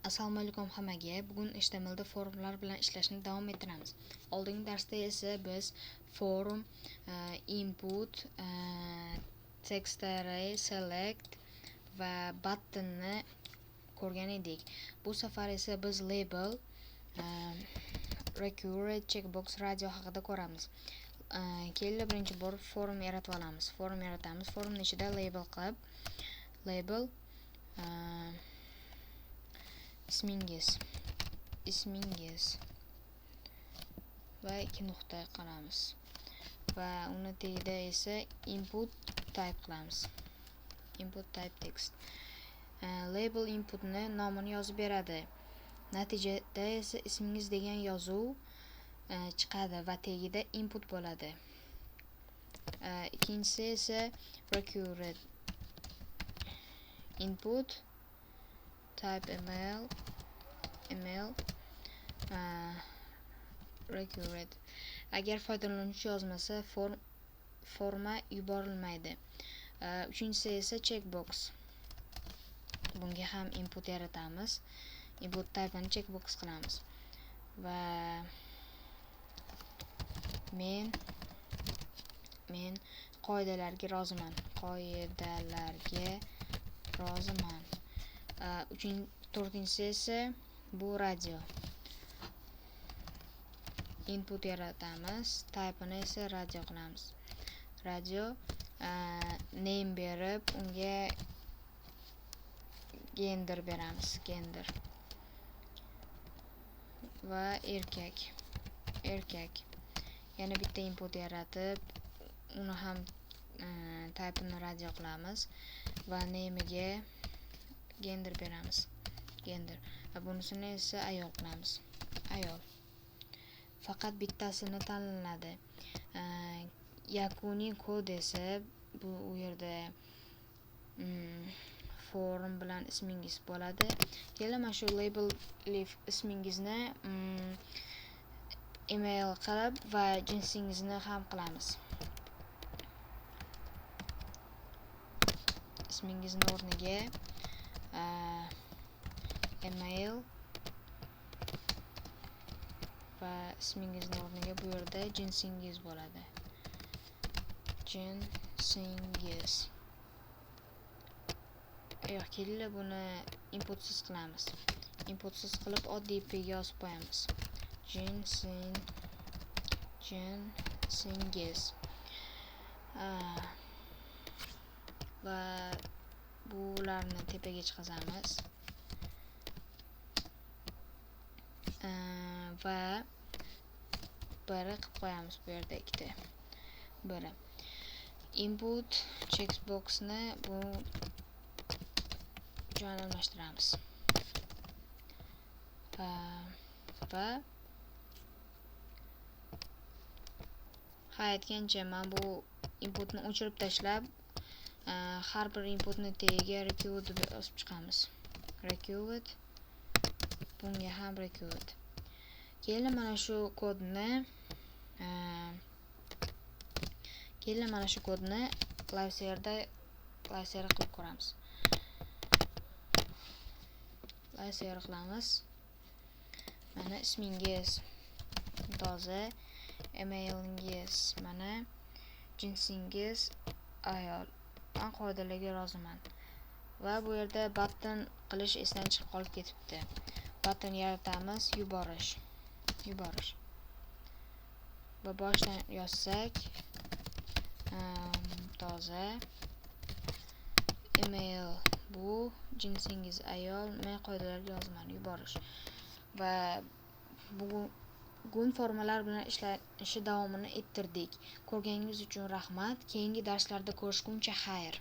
Assalomu alaykum hammaga. Bugun HTMLda formlar bilan ishlashni davom ettiramiz. Oldingi darsda esa biz form, input, text array, select va buttonni ko'rgan edik. Bu safar esa biz label, required, checkbox, radio haqida ko'ramiz. Kelinglar, birinchi bor form yaratib olamiz. Form yaratamiz. Formni ichida label qilib, label ismingiz va ikki nuqta qilamiz va uni tagida esa input type qilamiz, input type text. Label inputni nomini yozib beradi. Natijada esa ismingiz degan yozuv chiqadi va tagida input bo'ladi. Ikkinchisi esa required, input type email, required. Agar foydalanuvchi yozmasa, forma yuborilmaydi. Uchinchisi esa checkbox. Bunga ham input yaratamiz, input type'ini checkbox qilamiz va men qoidalarga roziman, qoidalarga roziman. To'rtinchisi esa bu radio, input yaratamiz, type'ini esa radio qilamiz, radio, name berib, unga gender beramiz, gender va erkak, erkak. Yana bitta input yaratib, uni ham type'ini radio qilamiz va name'iga gender beramiz, gender, va bunisini esa ayol qilamiz, ayol. Faqat bittasini tanlanadi. Yakuniy kod esa bu u yerda form bilan ismingiz bo'ladi. Keling, mana shu label ismingizni email qilib va jinsingizni ham qilamiz. Ismingizni o'rniga email va ismingizni o'rniga bu yerda jinsingiz bo'ladi, jinsingiz. Yo'q, kelinglar, buni inputsiz qilamiz. Inputsiz qilib, oddiy p yozib qo'yamiz, jinsingiz, va bularni tepaga chiqazamiz va biri qilib qo'yamiz bu yerda, ikkita biri. Input checkboxni bu joyini almashtiramiz va ha, aytgancha, mana bu inputni o'chirib tashlab, har bir inputni tagiga required deb yozib chiqamiz, required, bunga ham required. Keling, mana shu kodni live serverda live server qilib ko'ramiz. Live server qilamiz. Mana ismingiz toza, emailingiz mana, jinsingiz ayol, man qoidalarga roziman. Va bu yerda button qilish esdan chiqib qolib ketibdi. Button yaratamiz, yuborish, yuborish va boshidan yozsak, toza, email bu, jinsingiz ayol, men qoidalarga roziman, yuborish. Va bugun formalar bilan ishlanishi davomini ettirdik. Ko'rganingiz uchun rahmat. Keyingi darslarda ko'rishguncha xayr.